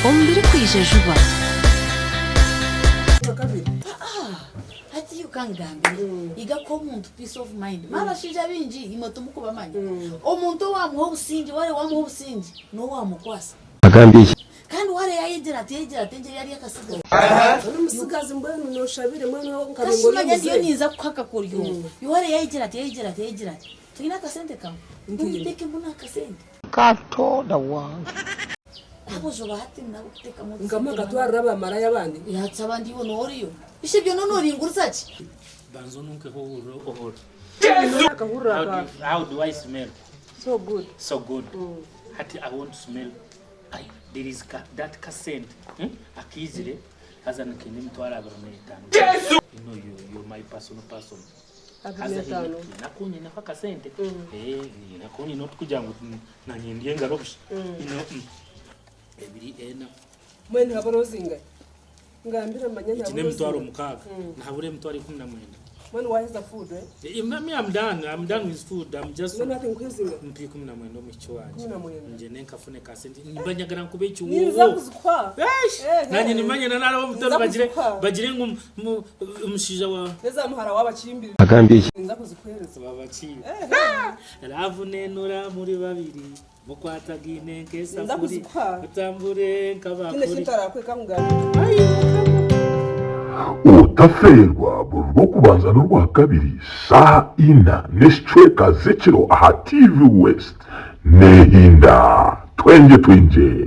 Omu birikwija juba. Hati iwe kangambire, iga kuha omuntu peace of mind. Manya abashaija abaingi imwe timukubamanya. Omuntu owamuha obusingye, wareeba wamuha obusingye, niwe wamukwasa. Agambye ki? Kandi wareeba yayegira ati, yayegira ati, engyeri yarya akasigazi. Ori musigazi mbwenu noshabire mbwenu nkabe ngu ori Kashimanya ndiyo omuzeeyi. ninza kukuha akakoryo. Iwe wareeba yayegira ati, yayegira ati, yayegira ati, toine akasente kawe? Ntutekemu n'akasente. Katonda wange. Abojo ba hati nabo kutekamu Nkamuha otusente mwana. akatwarira abamaraya abandi. Hati abandi iwe nooriyo. Ishe byona nooringuriza ki? Banza onunkeho ohurire ohurire. Akahurira How do aka you, how do I smell? so good. So good. Hati I want to smell. I, there is ka, that ka scent. Hmm? Akizire haza nikenda emitwaro 25. You know you, you're my personal person. Abiri n'etaano. Haza haine akasente. Eh, nako nyine otukugira ngu nanye ndye engaro busha. You know, ebiri ena. Mbwenu habura ozingahi? Ngambira manye Egi nhabura n'emitwaro ozingahi. 6. Nihabura emitwaro 19. Mbwenu waheza food eh? Me, I'm done. I'm done with food. I'm just Mbwenu hati nkuhe zingahi? Mpa 19 omwishiki wangye. 19. Ngyende nkafune ka sente. Nibanyagara nkube Ninza ekiwoowo. kuzikuha. Eish! Ehe. Nanye nimanya na naraba omutano Ninza bagire kuzikuha. bagire ngu omushaija wa Neza muhara wabakimbiri. Agambye ki? Ninza kuzikuhereza. Babakiire. Ehe. Love nenura muri babiri mukwatagaine Ninza nk'esafuri kuzikuha. mutambure Tihaine nk'abakuri. eki ntarakweka nkugambire. Ai Mukama. Otafeerwa buri Rwokubanza n'Orwakabiri shaaha ina n'ekicweka z'ekiro aha TV West. Nehinda! Twengye twengye!